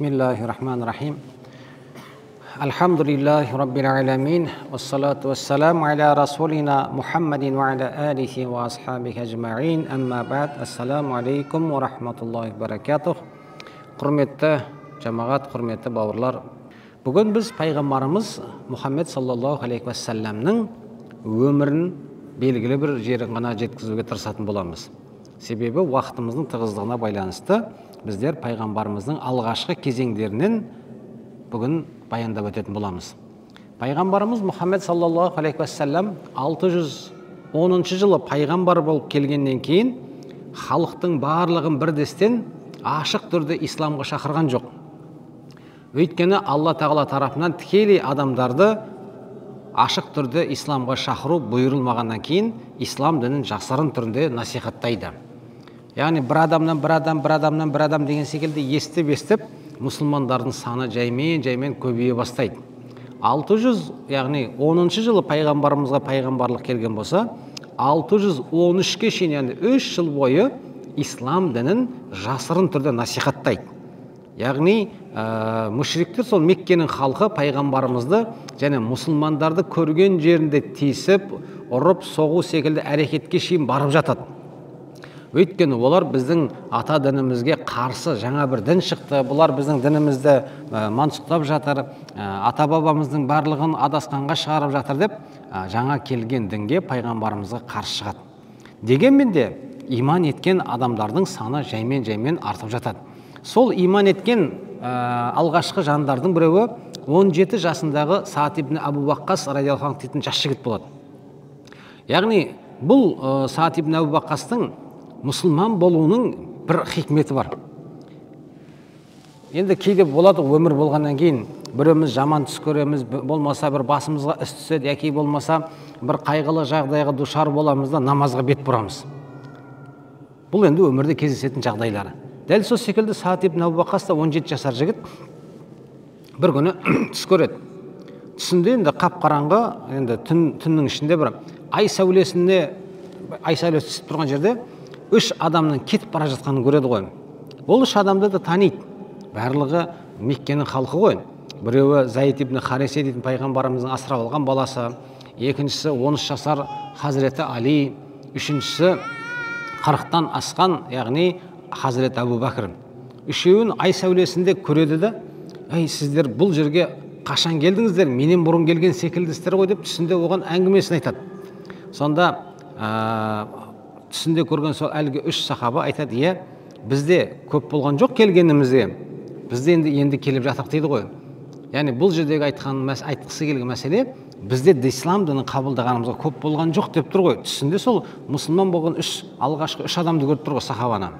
Бисмиллахи-рахмани-рахим. Альхамдулиллахи раббил аламин. Вассалату вассаламу аля расулина Мухаммадин ва аля алихи ва асхабихи ажмаин. Амма ба'д. Ассаламу алейкум ва рахматуллахи ва баракатух. Құрметті жамағат, құрметті бауырлар. Бүгін біз пайғамбарымыз Мұхаммед саллаллаху алейхи уассаламның өмірін белгілі бір жерін ғана жеткізуге тырысатын боламыз. Себебі уақытымыздың тығыздығына байланысты біздер пайғамбарымыздың алғашқы кезеңдерінен бүгін баяндап өтетін боламыз. Пайғамбарымыз Мұхаммед саллаллаху алейхи уассалам 610 жылы пайғамбар болып келгеннен кейін халықтың барлығын бірдестен ашық түрде исламға шақырған жоқ. Өйткені Алла Тағала тарапынан тікелей адамдарды ашық түрде исламға шақыру бұйырылмағаннан кейін ислам дінін жасырын түрде насихаттайды. Яғни бір адамнан бір адам, бір адамнан бір адам деген секілді естіп-естіп мұсылмандардың саны жаймен-жаймен көбейе бастайды. 600, яғни 10 жылы пайғамбарымызға пайғамбарлық келген болса, 613-ке шейін, яғни 3 жыл бойы ислам дінін жасырын түрде насихаттайды. Яғни мүшриктер, сол Меккенің халқы пайғамбарымызды және мұсылмандарды көрген жерінде тиісіп, ұрып, соғу секілді әрекетке шейін барып жатады. Өйткені олар біздің ата дінімізге қарсы жаңа бір дін шықты, бұлар біздің дінімізді мансұқтап жатыр, ата бабамыздың барлығын адасқанға шығарып жатыр деп жаңа келген дінге пайғамбарымызға қарсы шығады. Дегенмен де иман еткен адамдардың саны жаймен-жаймен артып жатады. Сол иман еткен алғашқы жандардың біреуі 17 жасындағы Саад ибн Абу Ваққас радиаллаху анху дейтін жас жігіт болады. Яғни бұл Саад ибн Абу Ваққастың мұсылман болуының бір хикметі бар. Енді кейде болады, өмір болғаннан кейін біреуміз жаман түс көреміз, болмаса бір басымызға іс түседі, яки болмаса бір қайғылы жағдайға душар боламыз да намазға бет бұрамыз. Бұл енді өмірде кездесетін жағдайлары. Дәл сол секілді Саад ибн Абу Ваққас та 17 жасар жігіт бір күні түс көреді. Түсінде енді қап-қараңғы, енді түннің ішінде бір ай сәулесіне, ай сәулесі түсіп тұрған жерде үш адамның кетіп бара жатқанын көреді ғой. Ол үш адамды да таниды. Барлығы Меккенің халқы ғой. Біреуі Заид ибн Харисе дейтін пайғамбарымыздың асырап алған баласы, екіншісі 13 жасар Хазіреті Али, үшіншісі 40-тан асқан, яғни Хазіреті Әбу Бәкір. Үшеуін ай сәулесінде көреді де, әй, сіздер бұл жерге қашан келдіңіздер, менен бұрын келген секілдісіздер ғой деп түсінде оған әңгімесін айтады. Сонда түсінде көрген сол әлгі үш сахаба айтады, иә, бізде көп болған жоқ келгенімізге, бізде енді келіп жатық дейді ғой. Яғни бұл жердегі айтқысы келген мәселе, бізде ислам дінін қабылдағанымызға көп болған жоқ деп тұр ғой. Түсінде сол мұсылман болған алғашқы үш адамды көріп тұр ғой сахабаны.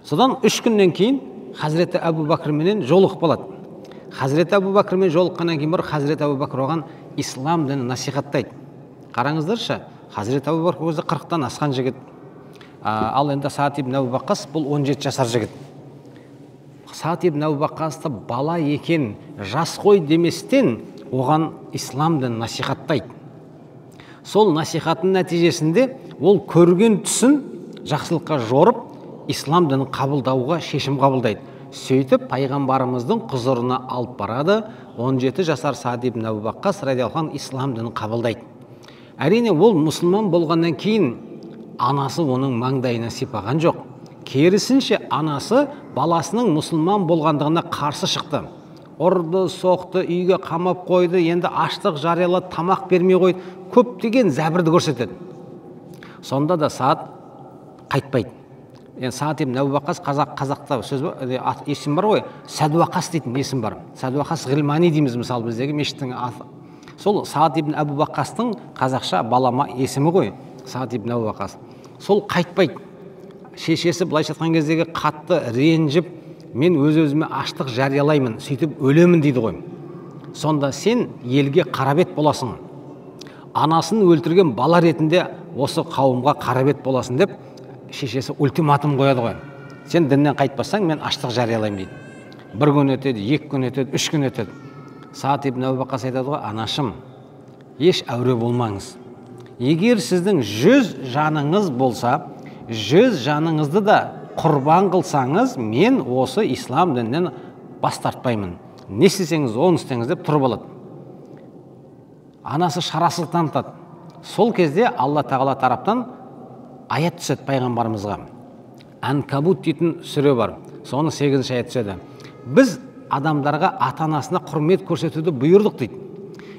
Содан үш күннен кейін Хазіреті Әбу Бәкірменен жолығып қалады. Хазіреті Әбу Бәкірмен жолыққаннан кейін барып Хазіреті Әбу Бәкір оған ислам дінін насихаттайды. Қараңыздаршы, Хазіреті Әбу Бәкір өзі 40-тан асқан жігіт. Ал енді Саад ибн Әбу Ваққас бұл 17 жасар жігіт. Саад ибн Әбу Ваққасты бала екен, жас қой деместен оған ислам дінін насихаттайды. Сол насихаттың нәтижесінде ол көрген түсін жақсылыққа жорып, ислам дінін қабылдауға шешім қабылдайды. Сөйтіп пайғамбарымыздың құзырына алып барады. 17 жасар Саад ибн Әбу Ваққас радиаллаху анху ислам дінін қабылдайды. Әрине ол мұсылман болғаннан кейін анасы оның маңдайына сипаған жоқ. Керісінше анасы баласының мұсылман болғандығына қарсы шықты. Ұрды, соқты, үйге қамап қойды, енді аштық жариялады, тамақ бермей қойды, көптеген зәбірді көрсетеді. Сонда да Саад қайтпайды. Енді Саад ибн Әбу Ваққас қазақта сөз бар, есім бар ғой, Сәдуақас дейтін есім бар. Сәдуақас Ғилмани дейміз мысалы біздегі мешіттің аты. Сол Саад ибн Әбу Ваққастың қазақша балама есімі ғой, Саад ибн Әбу Ваққас. Сол қайтпайды. Шешесі былайша айтқан кездегі қатты ренжіп, мен өз-өзіме аштық жариялаймын, сөйтіп өлемін дейді ғой. Сонда сен елге қарабет боласың. Анасын өлтірген бала ретінде осы қауымға қарабет боласың деп шешесі ультиматум қояды ғой. Сен діннен қайтпасаң, мен аштық жариялаймын дейді. Бір күн өтеді, екі күн өтеді, үш күн өтеді. Саад ибн Әбу Ваққас айтады ғой, анашым, еш әуре болмаңыз. Егер сіздің 100 жаныңыз болса, 100 жаныңызды да құрбан қылсаңыз, мен осы ислам дінінен бас тартпаймын, не істесеңіз оны істеңіз деп тұрып алады. Анасы шарасыздық танытады. Сол кезде Алла Тағала тараптан аят түседі пайғамбарымызға. Әнкабут дейтін сүре бар, соның 8-ші аят түседі. Біз адамдарға ата-анасына құрмет көрсетуді бұйырдық дейді.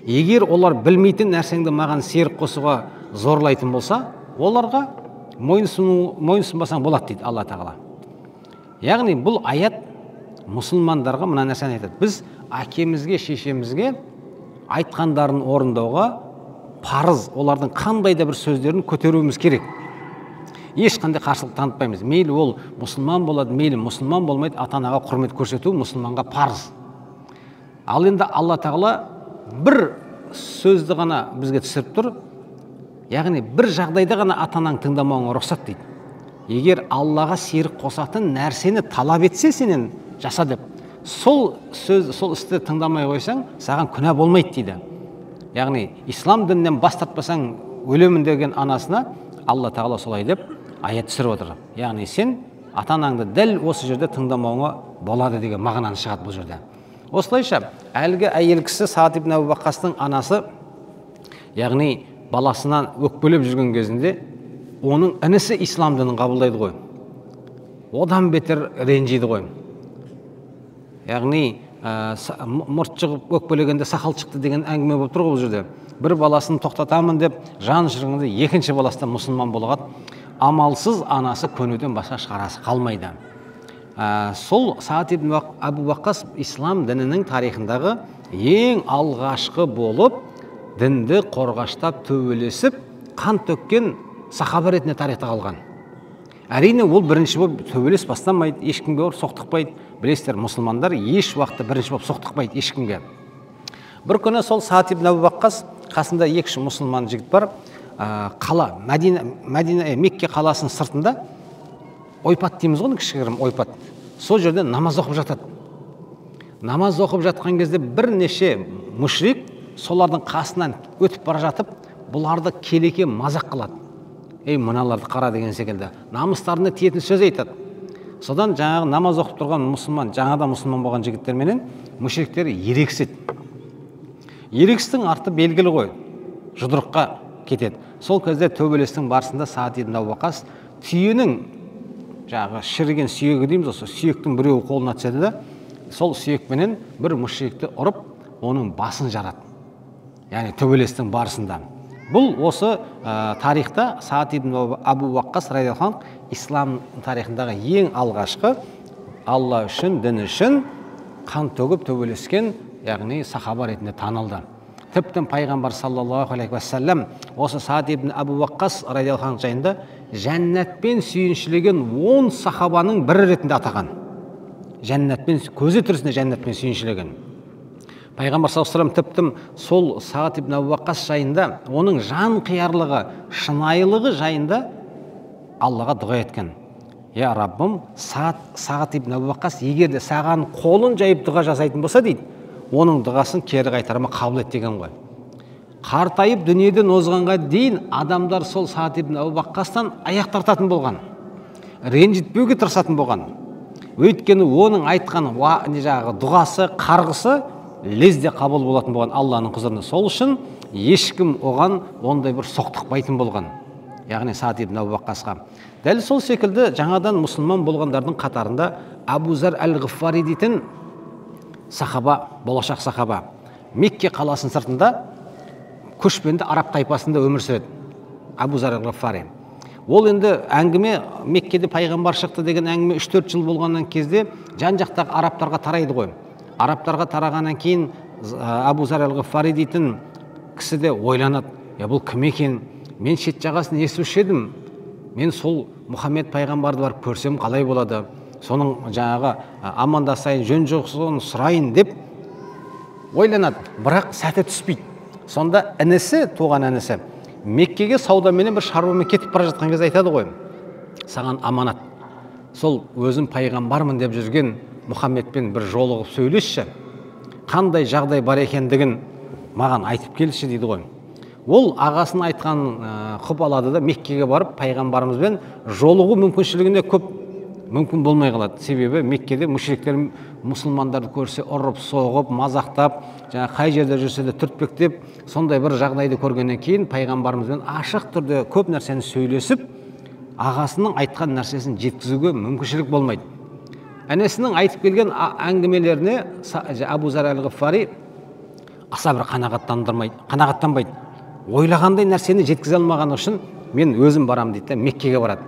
Егер олар білмейтін нәрсеңді маған серік қосуға зорлайтын болса, оларға мойынсұнбасаң болады дейді Алла Тағала. Яғни бұл аят мұсылмандарға мына нәрсені айтады. Біз әкемізге, шешемізге айтқандарын орындауға парыз, олардың қандай да бір сөздерін көтеруіміз керек. Ешқандай қарсылық танытпаймыз. Мейлі ол мұсылман болады, мейлі мұсылман болмайды, ата-анаға құрмет көрсету мұсылманға парыз. Ал енді Алла Тағала бір сөзді ғана бізге түсіріп тұр. Яғни бір жағдайда ғана ата-анаң тыңдамауыңа рұқсат дейді. Егер Аллаға серік қосатын нәрсені талап етсе сенен жаса деп, сол сөз, сол істі тыңдамай қойсаң, саған күнә болмайды дейді. Яғни ислам дінінен бас тартпасаң өлемін деген анасына Алла Тағала солай деп аят түсіріп отыр. Яғни сен ата-анаңды дәл осы жерде тыңдамауыңа болады деген мағынаны шығады бұл жерде. Осылайша әлгі әйел кісі Саад ибн Әбу Ваққастың анасы, яғни баласынан өкпелеп жүрген кезінде оның інісі ислам дінін қабылдайды ғой. Одан бетер ренжиді ғой. Яғни мұрт шығып өкпелегенде сақал шықты деген әңгіме болып тұр ғой бұл жерде. Бір баласын тоқтатамын деп жан шырғында екінші баласы да мұсылман болған. Амалсыз анасы көнуден басқа шарасы қалмайды. Сол Саад ибн Әбу Ваққас ислам дінінің тарихындағы ең алғашқы болып дінді қорғаштап төбелесіп қан төккен сахаба ретінде тарихта қалған. Әрине ол бірінші болып төбелес бастамайды, ешкімге барып соқтықпайды. Білесіздер, мұсылмандар еш уақытта бірінші болып соқтықпайды ешкімге. Бір күні сол Саад ибн Әбу Ваққас қасында екі мұсылман жігіт бар, қала Мәдина, Мекке қаласының сыртында ойпат дейміз ғой, кішігірім ойпат. Сол жерде намаз оқып жатады. Намаз оқып жатқан кезде бірнеше мушрик солардың қасынан өтіп бара жатып, бұларды келеке мазақ қылады. Ей, мыналарды қара деген секілді. Намыстарына тиетін сөз айтады. Содан жаңағы намаз оқып тұрған мұсылман, жаңадан мұсылман болған жігіттерменен мушриктер ерегіседі. Ерегістің арты белгілі ғой, жұдырыққа кетеді. Сол кезде төбелестің барысында Саад ибн Әбу Ваққас түйенің жаңағы шіріген сүйегі дейміз, осы сүйектің біреуі қолына түседі де, сол сүйекпенен бір мушрикті ұрып, оның басын жарады. Яғни төбелестің барысында. Бұл осы тарихта Саад ибн Әбу Ваққас радиаллаху анху ислам тарихындағы ең алғашқы Алла үшін, дін үшін қан төгіп төбелескен, яғни сахаба ретінде танылды. Тіптен пайғамбар саллаллаху алейхи уассалам осы Саад ибн Әбу Ваққас радиаллаху анху жайында жәннатпен сүйіншілеген 10 сахабаның бірі ретінде атаған. Жәннатпен, көзі тірісінде жәннатпен сүйіншілеген. Пайғамбар саллаллаху алейхи вассалам тіптен сол Саад ибн Әбу Ваққас жайында, оның жан қиярлығы, шынайылығы жайында Аллаға дұға еткен. Я Раббым, Саад ибн Әбу Ваққас егер де саған қолын жайып дұға жасайтын болса дейді, оның дұғасын кері қайтарма қабыл ет деген ғой. Қартайып дүниеден озғанға дейін адамдар сол Саад ибн Әбу Ваққастан аяқ тартатын болған, ренжітпеуге тырысатын болған. Өйткені оның айтқан жаңағы дұғасы, қарғысы лезде қабыл болатын болған Алланың құзырында. Сол үшін ешкім оған ондай бір соқтықпайтын болған. Яғни Саад ибн Әбу Ваққасқа. Дәл сол секілді жаңадан мұсылман болғандардың қатарында Абу Зар әл-Ғиффари дейтін сахаба, болашақ сахаба. Мекке қаласының сыртында көшпенді араб тайпасында өмір сүреді Абу Зар әл-Ғиффари. Ол енді әңгіме Меккеде пайғамбар шықты деген әңгіме 3-4 жыл болғаннан кезде жан-жақтағы арабтарға тарайды ғой. Арабтарға тарағаннан кейін Абу Зар әл-Ғиффари дейтін кісі де ойланады. Я, бұл кім екен? Мен шет жағасын естуші едім. Мен сол Мұхаммед пайғамбарды барып көрсем қалай болады? Соның жаңағы амандасайын, жөн жоқсын сұрайын деп ойланады. Бірақ сәті түспейді. Сонда інісі, туған інісі, Меккеге саудаменен бір шаруамен кетіп бара жатқан кезде айтады ғой, саған аманат. Сол өзім пайғамбармын деп жүрген Мұхаммедпен бір жолығып сөйлесші, қандай жағдай бар екендігін маған айтып келші дейді ғой. Ол ағасының айтқан құп алады да Меккеге барып пайғамбарымызбен жолығу мүмкіншілігіне көп Мүмкін болмай қалады. Себебі Меккеде мушриктер мұсылмандарды көрсе ұрып, соғып, мазақтап, жаңа қай жерде жүрсе де түртпектеп, сондай бір жағдайды көргеннен кейін пайғамбарымызбен ашық түрде көп нәрсені сөйлесіп, ағасының айтқан нәрсесін жеткізуге мүмкіншілік болмайды. Әнесінің айтып келген әңгімелеріне Абу Зар әл-Ғиффари аса бір қанағаттанбайды. Ойлағандай нәрсені жеткізе алмағаны үшін мен өзім барам дейді, Меккеге барады.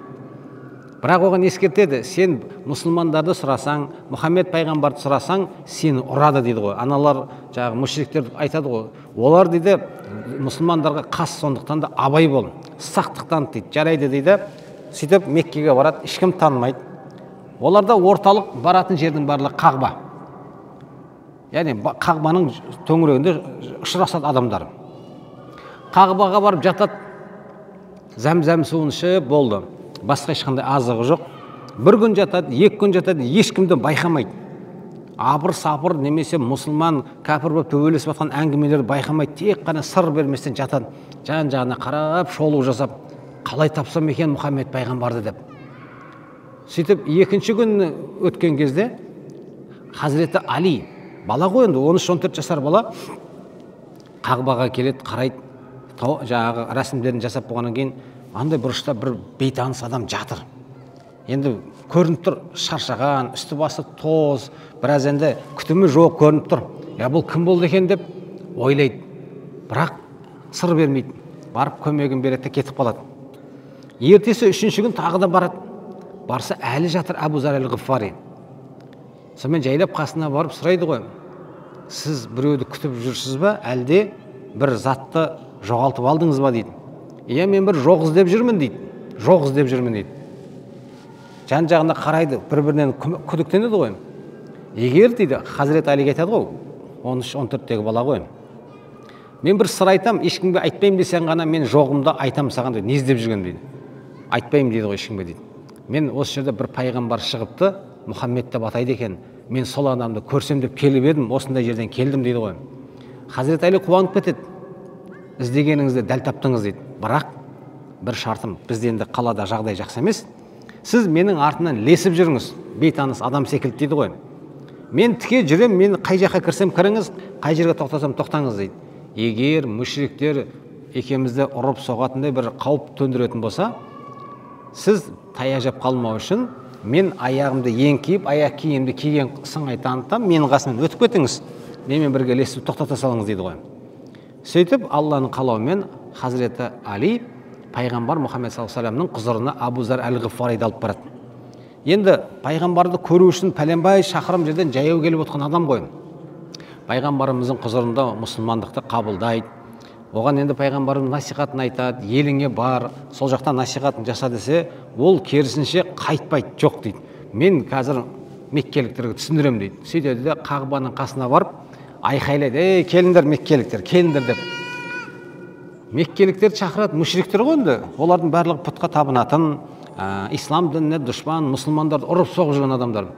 Бірақ оған ескертеді, сен мұсылмандарды сұрасаң, Мұхаммед пайғамбарды сұрасаң, сені ұрады дейді ғой. Аналар, жаңағы мушриктер айтады ғой, олар дейді мұсылмандарға қас, сондықтан да абай бол, сақтық таныт дейді. Жарайды дейді. Сөйтіп Меккеге барады, ешкім танымайды. Оларда орталық баратын жердің барлығы Қағба. Яғни Қағбаның төңірегінде ұшырасады адамдар. Қағбаға барып жатады, зәм-зәм суын ішіп болды. Басқа ешқандай азығы жоқ. Бір күн жатады, екі күн жатады, ешкімді байқамайды. Абыр-сабыр немесе мұсылман, кәпір болып төбелесіп жатқан әңгімелерді байқамайды, тек қана сыр берместен жатады. Жан-жағына қарап, шолу жасап, қалай тапсам екен Мұхаммед пайғамбарды деп. Сөйтіп екінші күн өткен кезде Хазіреті Али, бала ғой енді, 13-14 жасар бала, Қағбаға келеді, қарайды, жаңағы рәсімдерін жасап болғаннан кейін андай бұрышта бір бейтаныс адам жатыр. Енді көрініп тұр, шаршаған, үсті басы тоз, біраз енді күтімі жоқ көрініп тұр. Я бұл кім болды екен деп ойлайды. Бірақ сыр бермейді. Барып көмегін береді де кетіп қалады. Ертесі үшінші күн тағы да барады. Барса әлі жатыр Абу Зар әл-Ғиффари. Сонымен жайлап қасына барып сұрайды ғой. Сіз біреуді күтіп жүрсіз бе, әлде бір затты жоғалтып алдыңыз ба дейді. Иә, мен бір жоқ іздеп жүрмін дейді. Жоқ іздеп жүрмін дейді. Жан-жағына қарайды, бір-бірінен күдіктенеді ғой. Егер дейді, Хазірет Алиге айтады ғой, 13-14-тегі бала ғой. Мен бір сыр айтам, ешкімге айтпаймын десең ғана мен жоғымды айтам саған дейді. Не іздеп жүрген дейді. Айтпаймын дейді ғой ешкімге дейді. Мен осы жерде бір пайғамбар шығыпты, Мұхаммед деп атайды екен. Мен сол адамды көрсем деп келіп едім, осындай жерден келдім дейді ғой. Хазірет Али қуанып кетеді. Іздегеніңізді дәл таптыңыз дейді. Бірақ бір шартым, бізде енді қалада жағдай жақсы емес. Сіз менің артымнан лесіп жүріңіз, бейтаныс адам секілді дейді ғой. Мен тіке жүрем, мен қай жаққа кірсем кіріңіз, қай жерге тоқтасам тоқтаңыз дейді. Егер мүшриктер екеумізді ұрып соғатындай бір қауіп төндіретін болса, сіз таяқ жеп қалмау үшін мен аяғымды еңкейіп, аяқ киімді киген сыңай танытам, менің қасымнан өтіп кетіңіз, менімен бірге лесіп тоқтата салыңыз дейді ғой. Сөйтіп Алланың қалауымен Хазіреті Али пайғамбар Мұхаммед саллаллаху алейхи вассаламның құзырына Абу Зар әл-Ғиффариді алып барады. Енді пайғамбарды көру үшін пәленбай шақырым жерден жаяу келіп отқан адам ғой. Пайғамбарымыздың құзырында мұсылмандықты қабылдайды. Оған енді пайғамбарымыз насихатын айтады, еліңе бар, сол жақта насихатын жаса десе, ол керісінше қайтпайды, жоқ дейді. Мен қазір меккеліктерге түсіндірем дейді. Сөйтеді де Қағбаның қасына барып айқайлайды, ей, келіңдер меккеліктер, келіңдер деп. Меккеліктерді шақырады, мушриктер ғой енді. Олардың барлығы пұтқа табынатын, ислам дініне дұшпан, мұсылмандарды ұрып соғып жүрген адамдар.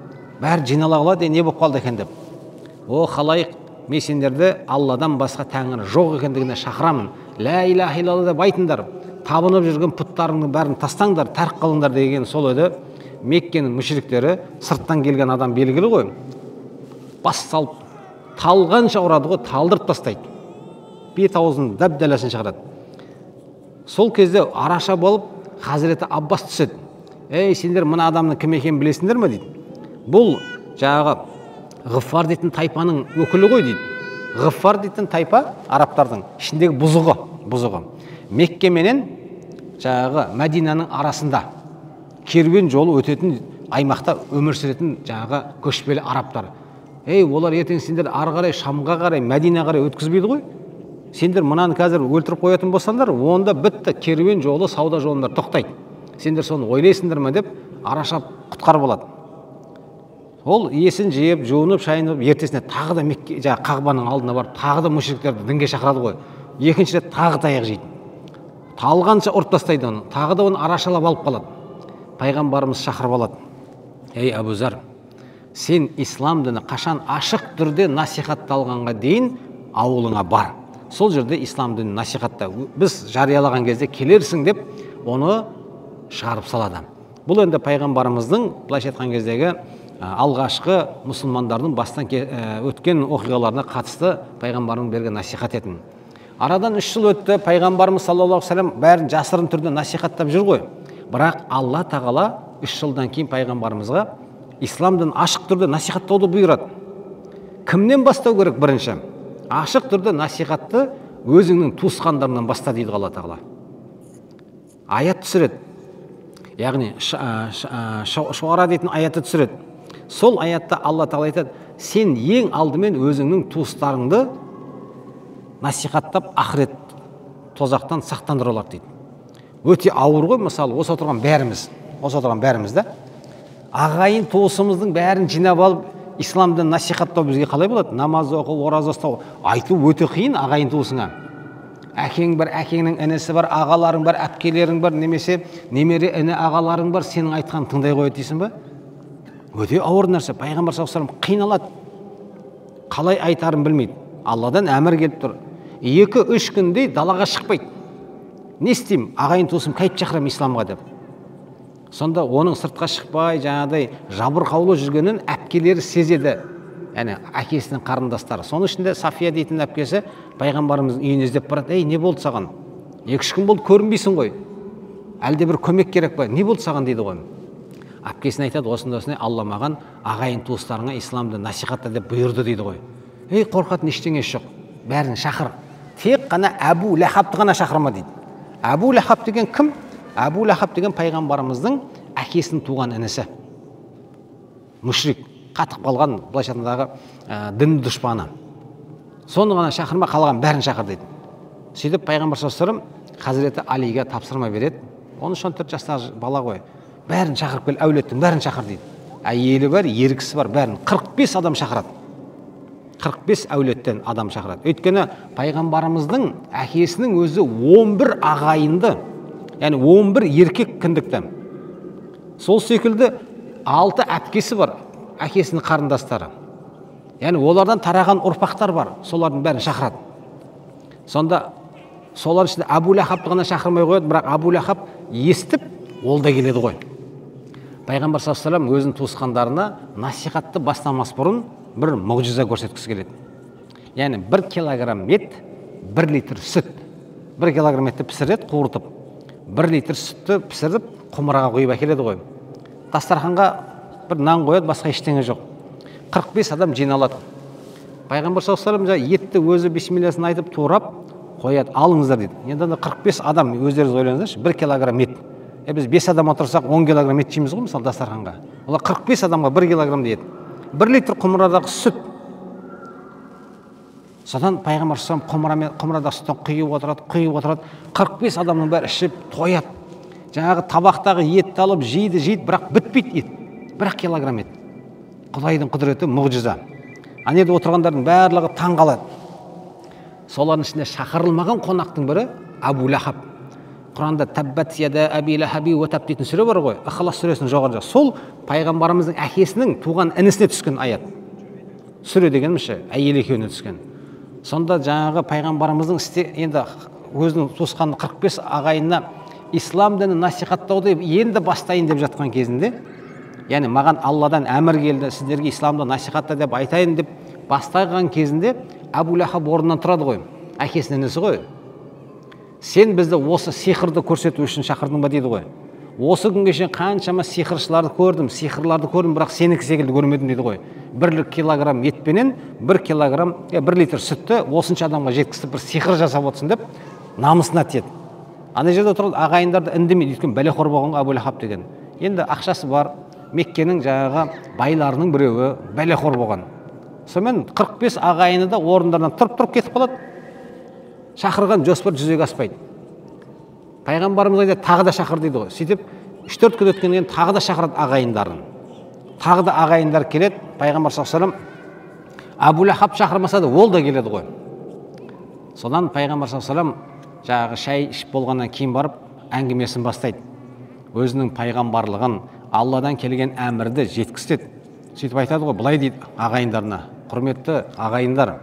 Бәрі жинала қалады, не болып қалды екен деп. О, халайық, мен сендерді Алладан басқа тәңір жоқ екендігіне шақырамын. Лә илаһа иллалла деп айтыңдар. Табынып жүрген пұттарыңның бәрін тастаңдар, тәрк қылыңдар деген сол еді. Меккенің мушриктері сырттан келген адам белгілі ғой. Бас салып талғанша ұрады ғой, талдырып тастайды. Бет аузын дәп-дәләсін шығарады. Сол кезде араша болып Хазіреті Аббас түседі. Ей, сендер мына адамның кім екенін білесіңдер ме дейді. Бұл жаңағы Ғиффар дейтін тайпаның өкілі ғой дейді. Ғиффар дейтін тайпа арабтардың ішіндегі бұзығы. Мекке менен жаңағы Мәдинаның арасында керуен жолы өтетін аймақта өмір сүретін жаңағы көшпелі арабтар. Ей, олар ертең сендер ары қарай Шамға қарай, Мәдина қарай өткізбейді ғой. Сендер мынаны қазір өлтіріп қоятын болсаңдар, онда бітті, керуен жолы, сауда жолында тоқтайды. Сендер соны ойлайсыңдар ма деп арашап құтқарып алады. Ол есін жиып, жуынып, шайынып, ертесіне тағы да Мекке, жаңағы Қағбаның алдына барып, тағы да мушриктерді дінге шақырады ғой. Екінші рет тағы таяқ жейді. Талғанша ұрып тастайды оны. Тағы да оны арашалап алып қалады. Пайғамбарымыз шақырып алады. Ей, Абу Зар, сен ислам діні қашан ашық түрде насихатталғанға дейін ауылыңа бар. Сол жерде ислам дінін насихатта біз жариялаған кезде келерсің деп оны шығарып салады. Бұл енді пайғамбарымыздың былайша айтқан кездегі алғашқы мұсылмандардың бастан өткен оқиғаларына қатысты пайғамбардың берген насихат етін. Арадан 3 жыл өтті, пайғамбарымыз саллаллаху алейхи вассалам бәрін жасырын түрде насихаттап жүр ғой. Бірақ Алла тағала 3 жылдан кейін пайғамбарымызға ислам дінін ашық түрде насихаттауды бұйырады. Кімнен бастау керек бірінші? Ашық түрде насихатты өзіңнің туысқандарыңнан баста дейді Алла тағала. Аят түсіреді. Яғни Шуара дейтін аятты түсіреді. Сол аятта Алла тағала айтады, сен ең алдымен өзіңнің туыстарыңды насихаттап ақырет тозақтан сақтандыра алады дейді. Өте ауыр ғой, мысалы, осы отырған бәріміз, осы отырған бәріміз да. Ағайын туысымыздың бәрін жинап алып ислам дінін насихаттау бізге қалай болады? Намаз оқу, ораза ұстау айту өте қиын ағайын туысыңа. Әкең бар, әкеңнің інісі бар, ағаларың бар, әпкелерің бар, немесе немере іні ағаларың бар, сенің айтқанын тыңдай қояды дейсің ба? Өте ауыр нәрсе. Пайғамбар саллаллаху алейхи вассалам қиналады. Қалай айтарын білмейді. Алладан әмір келіп тұр. 2-3 күндей далаға шықпайды. Не істеймін? Ағайын туысым қайтып шақырамын исламға деп. Сонда оның сыртқа шықпай, жаңағыдай жабырқаулы жүргенін әпкелері сезеді. Яғни әкесінің қарындастары. Соның ішінде Сафия дейтін әпкесі пайғамбарымыздың үйін іздеп барады. Ей, не болды саған? 2-3 күн болды көрінбейсің ғой. Әлде бір көмек керек па? Не болды саған дейді ғой. Әпкесіне айтады, осындай Алла маған ағайын туыстарыңа исламды насихатта деп бұйырды дейді ғой. Ей, қорқатын ештеңесі жоқ. Бәрін шақыр. Тек қана Әбу Ләхабты ғана шақырма дейді. Әбу Ләхаб деген кім? Әбу Ләхаб деген пайғамбарымыздың әкесінің туған інісі. Мүшрик, қатып қалған, былайша айтқандағы дін дұшпаны. Соны ғана шақырма, қалған бәрін шақыр дейді. Сөйтіп пайғамбар саллаллаху алейхи вассалам Хазіреті Алиге тапсырма береді. 13-14 жастағы бала ғой. Бәрін шақырып кел, әулеттің бәрін шақыр дейді. Әйелі бар, ер кісі бар, бәрін 45 адам шақырады. 45 әулеттен адам шақырады. Өйткені пайғамбарымыздың әкесінің өзі 11 ағайынды, яғни 11 еркек кіндікті. Сол секілді 6 әпкесі бар, әкесінің қарындастары. Яғни олардан тараған ұрпақтар бар, солардың бәрін шақырады. Сонда солар ішінде Әбу Ләхабты ғана шақырмай қояды, бірақ Әбу Ләхаб естіп, ол да келеді ғой. Пайғамбар саллаллаху алейхи вассалам өзінің туысқандарына насихатты бастамас бұрын бір мұғжиза көрсеткісі келеді. Яғни 1 килограмм ет, 1 литр сүт. 1 килограмм етті пісіреді, қуыртып. 1 литр сүтті пісіріп, құмыраға құйып әкеледі ғой. Дастарханға бір нан қояды, басқа ештеңе жоқ. 45 адам жиналады. Пайғамбар саллаллаху алейхи вассалам етті өзі бисмилласын айтып турап қояды, алыңыздар дейді. Енді 45 адам, өздеріңіз ойлаңыздаршы, 1 килограмм ет. Біз 5 адам отырсақ 10 килограмм ет жейміз ғой, мысалы, дастарханға. Олар 45 адамға 1 килограмм ет. 1 литр құмырадағы сүт. Содан пайғамбар саллаллаху алейхи вассалам құмырадағы сүттен құйып отырады, құйып отырады. 45 адамның бәрі ішіп тояды. Жаңағы табақтағы етті алып жейді, жейді, бірақ бітпейді ет. 1 килограмм ет. Құдайдың құдіреті мұғжиза. Ана жерде отырғандардың барлығы таң қалады. Солардың ішінде шақырылмаған қонақтың бірі Әбу Ләхаб. Құранда тәббат яда әби ләхаби уа таб дейтін сүре бар ғой. Ықылас сүресінің жоғары жағы. Сол пайғамбарымыздың әкесінің туған інісіне түскен аят. Сүре дегеніміз ше, әйел екеуіне түскен. Сонда жаңағы пайғамбарымыздың енді өзінің туысқан 45 ағайынына ислам дінін насихаттауды енді бастайын деп жатқан кезінде, яғни маған Алладан әмір келді, сіздерге исламды насихатта деп айтайын деп бастаған кезінде Әбу Ләхаб орнынан тұрады ғой, әкесінің інісі ғой. Сен бізді осы сиқырды көрсету үшін шақырдың ба дейді ғой. Осы күнге шейін қаншама сиқыршыларды көрдім, сиқырларды көрдім, бірақ сенікі секілді көрмедім дейді ғой. 1 килограмм етпенен 1 литр сүтті осынша адамға жеткізіп бір сиқыр жасап отырсың деп намысына тиеді. Ана жерде отырған ағайындарды үндемейді, өйткені бәлеқор болған ғой Әбу Ләхаб деген. Енді ақшасы бар, Меккенің жаңағы байларының біреуі бәлеқор болған. Сонымен 45 ағайыны да орындарынан тұрып-тұрып кетіп қалады. Шақырған жоспар жүзеге аспайды. Пайғамбарымыз айтады, тағы да шақыр дейді ғой. Сөйтіп 3-4 күн өткеннен кейін тағы да шақырады ағайындарын. Тағы да ағайындар келеді. Пайғамбар саллаллаху алейхи вассалам Әбу Ләхаб шақырмаса да ол да келеді ғой. Содан пайғамбар саллаллаху алейхи вассалам жаңағы шай ішіп болғаннан кейін барып әңгімесін бастайды. Өзінің пайғамбарлығын, Алладан келген әмірді жеткізеді. Сөйтіп айтады ғой, былай дейді ағайындарына: құрметті ағайындар,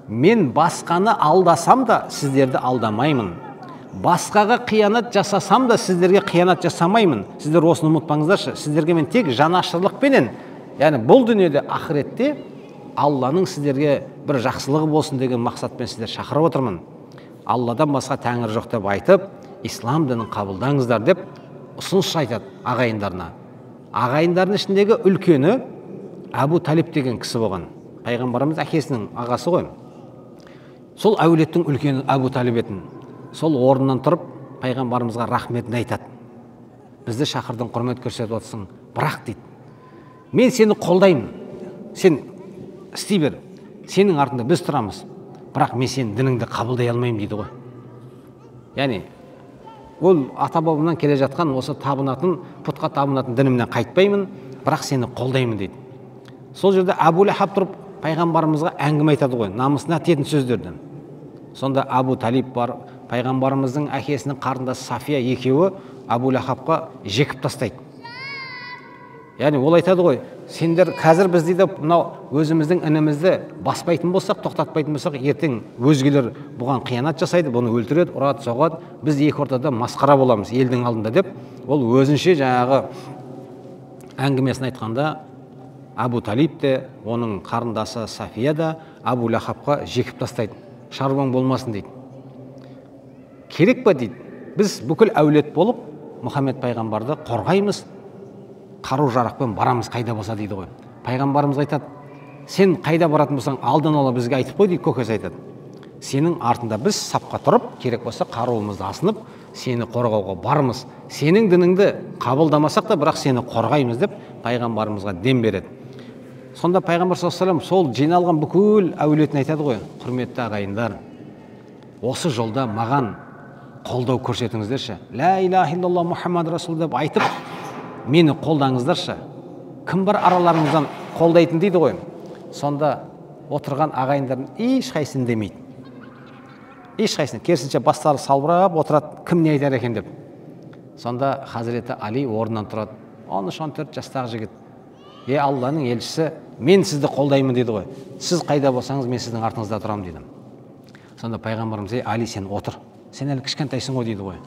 мен басқаны алдасам да сіздерді алдамаймын. Басқаға қиянат жасасам да сіздерге қиянат жасамаймын. Сіздер осыны ұмытпаңыздаршы. Сіздерге мен тек жанашырлықпенен, яғни бұл дүниеде, ақыретте Алланың сіздерге бір жақсылығы болсын деген мақсатпен сіздер шақырып отырмын. Алладан басқа тәңір жоқ деп айтып, ислам дінін қабылдаңыздар деп ұсыныс айтады ағайындарына. Ағайындардың ішіндегі үлкені Әбу Талиб деген кісі болған. Пайғамбарымыз әкесінің ағасы ғой. Сол әулеттің үлкені Әбу Талиб етін. Сол орнынан тұрып пайғамбарымызға рахметін айтады. Бізді шақырдың, құрмет көрсетіп отырсың, бірақ дейді, мен сені қолдаймын, сен істей бер, сенің артында біз тұрамыз, бірақ мен сенің дініңді қабылдай алмаймын дейді ғой. Яғни ол ата-бабамнан келе жатқан осы табынатын, пұтқа табынатын дінімнен қайтпаймын, бірақ сені қолдаймын дейді. Сол жерде Әбу Ләһаб тұрып пайғамбарымызға әңгіме айтады ғой, намысына тиетін сөздерді. Сонда Әбу Талиб бар, пайғамбарымыздың әкесінің қарындасы Сафия екеуі Әбу Ләһабқа жекіп тастайды. Яғни ол айтады ғой, сендер қазір біз дейді мынау өзіміздің інімізді баспайтын болсақ, тоқтатпайтын болсақ, ертең өзгелер бұған қиянат жасайды, бұны өлтіреді, ұрады, соғады, біз екі ортада масқара боламыз елдің алдында деп, ол өзінше жаңағы әңгімесін айтқанда Әбу Талиб те, оның қарындасы Сафия да Әбу Ләһабқа жекіп тастайды. Шаруаң болмасын дейді. Керек па дейді, біз бүкіл әулет болып Мұхаммед пайғамбарды қорғаймыз, қару жарақпен барамыз қайда болса дейді ғой. Пайғамбарымыз айтады, сен қайда баратын болсаң алдын ала бізге айтып қой дейді, көкесі айтады. Сенің артында біз сапқа тұрып, керек болса қаруымызды асынып, сені қорғауға бармыз. Сенің дініңді қабылдамасақ та, бірақ сені қорғаймыз деп пайғамбарымызға дем береді. Сонда пайғамбар саллаллаху алейхи вассалам сол жиналған бүкіл әулетін айтады ғой, құрметті ағайындар, осы жолда маған қолдау көрсетіңіздерші. Ла илаха иллаллах Мұхаммад Расул деп айтып, мені қолдаңыздаршы. Кім бар араларыңыздан қолдайтын дейді ғой. Сонда отырған ағайындардың ешқайсысын демейді. Ешқайсысын, керісінше бастары салбырап отырады, кім не айтар екен деп. Сонда Хазіреті Али орнынан тұрады. 13-14 жастағы жігіт. Е, Алланың елшісі, мен сізді қолдаймын дейді ғой. Сіз қайда болсаңыз, мен сіздің артыңызда тұрамын дейді. Сонда пайғамбарымыз, ей, Али, сен отыр. Сен әлі кішкентайсың ғой дейді ғой.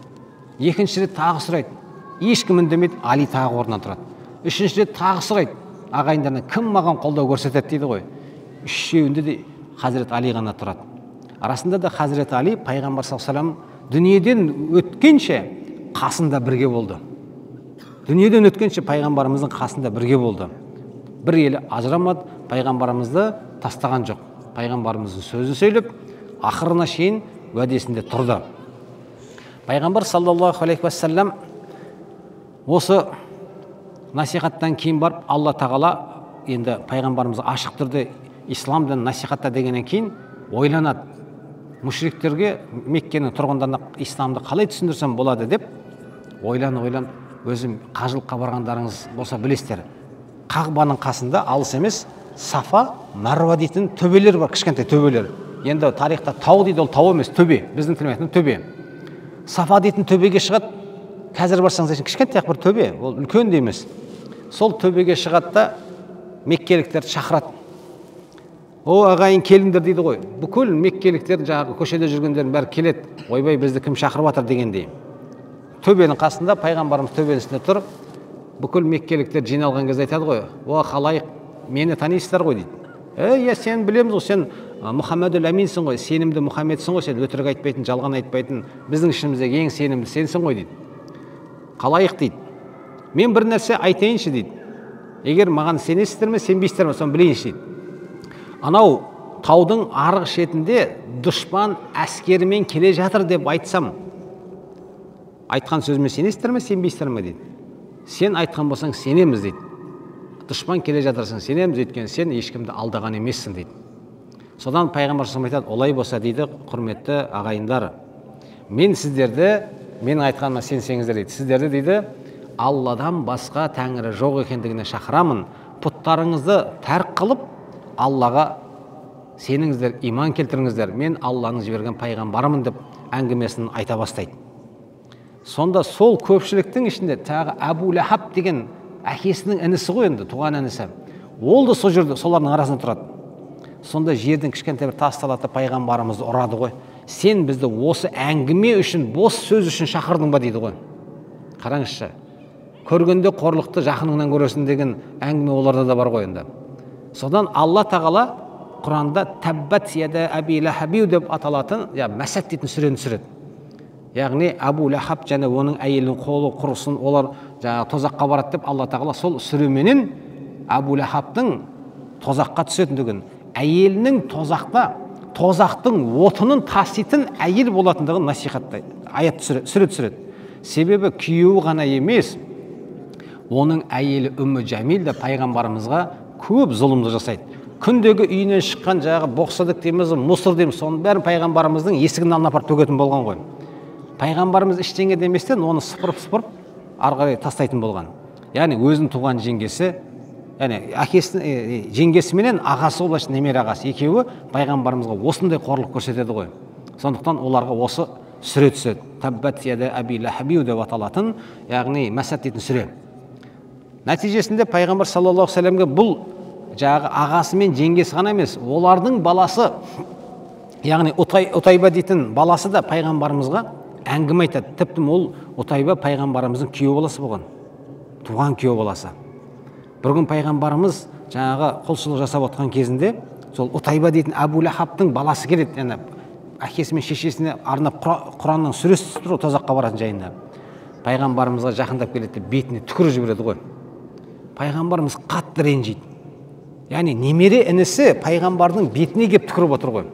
Екінші рет тағы сұрайды. Ешкім үндемейді, Али тағы орнынан тұрады. Үшінші рет тағы сұрайды. Ағайындарынан кім маған қолдау көрсетеді дейді ғой. Үшеуінде де Хазірет Али ғана тұрады. Арасында да Хазірет Али пайғамбар саллаллаху алейхи вассалам дүниеден өткенше қасында бірге болды. Дүниеден өткенше пайғамбарымыздың қасында бірге болды. Бір елі ажырамады, пайғамбарымызды тастаған жоқ. Пайғамбарымыздың сөзін сөйлеп, ақырына шейін уәдесінде тұрды. Пайғамбар саллаллаху алейхи уассалам осы насихаттан кейін барып, Алла тағала енді пайғамбарымызға ашық түрде ислам дінін насихатта дегеннен кейін ойланады. Мушриктерге, Меккенің тұрғындарына исламды қалай түсіндірсем болады деп ойлан, өзім қажылыққа барғандарыңыз болса білесіздер. Қағбаның қасында алыс емес Сафа, Маруа дейтін төбелер бар, кішкентай төбелер. Енді тарихта тау дейді, ол тау емес, төбе. Біздің тілмен айтқанда төбе. Сафа дейтін төбеге шығады. Қазір барсаңыз кішкентай бір төбе, ол үлкен де емес. Сол төбеге шығады да меккеліктерді шақырады. О, ағайын, келіңдер дейді ғой. Бүкіл меккеліктер, жаңағы көшеде жүргендердің бәрі келеді. Ойбай, бізді кім шақырып жатыр дегендей. Төбенің қасында пайғамбарымыз төбенің үстінде тұр. Бүкіл меккеліктер жиналған кезде айтады ғой, о, халайық, мені танисыздар ғой дейді. Е, сен білеміз ғой, сен Мұхаммедул Әминсің ғой, сенімді Мұхаммедсің ғой, сен өтірік айтпайтын, жалған айтпайтын, біздің ішіміздегі ең сенімді сенсің ғой дейді. Халайық дейді, мен бір нәрсе айтайыншы дейді. Егер маған сенесіздер ме, сенбейсіздер ме, соны білейінші дейді. Анау таудың арғы шетінде дұшпан әскерімен келе жатыр деп айтсам, айтқан сөзіме сенесіздер ме, сенбейсіздер ме дейді. Сен айтқан болсаң сенеміз дейді. Дұшпан келе жатырсың, сенеміз, өйткені сен ешкімді алдаған емессің дейді. Содан пайғамбар саллаллаху алейхи вассалам айтады, олай болса дейді, құрметті ағайындар, мен сіздерді, менің айтқаныма сенсеңіздер дейді, сіздерді дейді, Алладан басқа тәңірі жоқ екендігіне шақырамын, пұттарыңызды тәрк қылып, Аллаға сеніңіздер, иман келтіріңіздер, мен Алланың жіберген пайғамбарымын деп әңгімесін айта бастайды. Сонда сол көпшіліктің ішінде тағы Әбу Ләһаб деген әкесінің інісі ғой енді, туған інісі. Ол да сол жерде, солардың арасында тұрады. Сонда жерден кішкентай бір тас алады, пайғамбарымызды ұрады ғой. Сен бізді осы әңгіме үшін, бос сөз үшін шақырдың ба дейді ғой. Қараңызшы, көргенде қорлықты жақыныңнан көресің деген әңгіме оларда да бар ғой енді. Содан Алла тағала Құранда тәббат яда әби ләхабиу деп аталатын, Мәсәд дейтін сүрені түсіреді. Яғни Әбу Ләхаб және оның әйелінің қолы құрысын, олар жаңағы тозаққа барады деп Алла тағала сол сүременен Әбу Ләхабтың тозаққа түсетіндігін, әйелінің тозақта, тозақтың отынын таситын әйел болатындығын насихаттайды, аят сүре түсіреді. Себебі күйеуі ғана емес, оның әйелі Үммі Жәмил де пайғамбарымызға көп зұлымдық жасайды. Күндегі үйінен шыққан жаңағы боқсадық дейміз, мусор дейміз, соның бәрін пайғамбарымыздың есігінің алдына апарып төгетін болған ғой. Пайғамбарымыз ештеңе деместен оны сыпырып-сыпырып ары қарай тастайтын болған. Яғни өзінің туған жеңгесі, яғни әкесінің жеңгесі менен ағасы, олар немере ағасы екеуі пайғамбарымызға осындай қорлық көрсетеді ғой. Сондықтан оларға осы сүре түседі. Таббат яда әби ләхабиу деп аталатын, яғни Мәсәд дейтін сүре. Нәтижесінде пайғамбар саллаллаху алейхи уассаламға бұл жаңағы ағасы мен жеңгесі ғана емес, олардың баласы, яғни Утайба дейтін баласы да пайғамбарымызға әңгіме айтады. Тіпті ол Утайба пайғамбарымыздың күйеу баласы болған, туған күйеу баласы. Бір күн пайғамбарымыз жаңағы құлшылық жасап отқан кезінде сол Утайба дейтін Әбу Ләхабтың баласы келеді, яғни әкесі мен шешесіне арнап Құранның сүресі түсіп тұр, тозаққа баратын жайында. Пайғамбарымызға жақындап келеді, бетіне түкіріп жібереді ғой. Пайғамбарымыз қатты ренжиді. Яғни немере інісі пайғамбардың бетіне кеп түкіріп отыр ғой.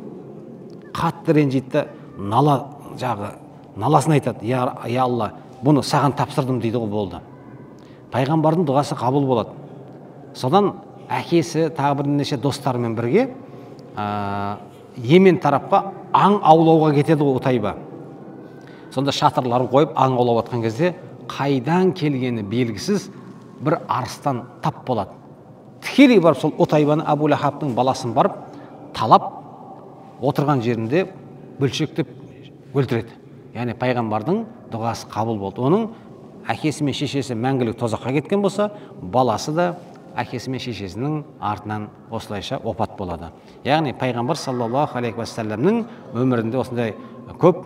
Қатты ренжиді, нала жағы наласын айтады: я Алла, бұны саған тапсырдым дейді ғой, болды. Пайғамбардың дұғасы қабыл болады. Содан әкесі тағы бірнеше достарымен бірге Йемен тарапқа аң аулауға кетеді ғой Утайба. Сонда шатырларын қойып аң аулап жатқан кезде қайдан келгені белгісіз бір арыстан тап болады. Тікелей барып сол Утайбаны, Әбу Ләхабтың баласын барып талап отырған жерінде бөлшектеп өлтіреді. Яғни пайғамбардың дұғасы қабыл болды. Оның әкесі мен шешесі мәңгілік тозаққа кеткен болса, баласы да әкесі мен шешесінің артынан осылайша опат болады. Яғни пайғамбар саллаллаху алейхи уассаламның өмірінде осындай көп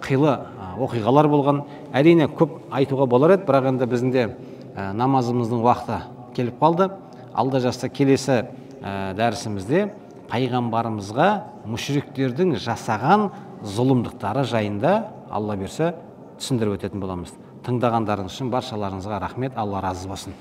қилы оқиғалар болған. Әрине көп айтуға болар еді, бірақ енді біздің де намазымыздың уақыты келіп қалды. Алда жазса келесі дәрісімізде пайғамбарымызға мүшриктердің жасаған зұлымдықтары жайында Алла берсе түсіндіріп өтетін боламыз. Тыңдағандарыңыз үшін баршаларыңызға рахмет. Алла разы болсын.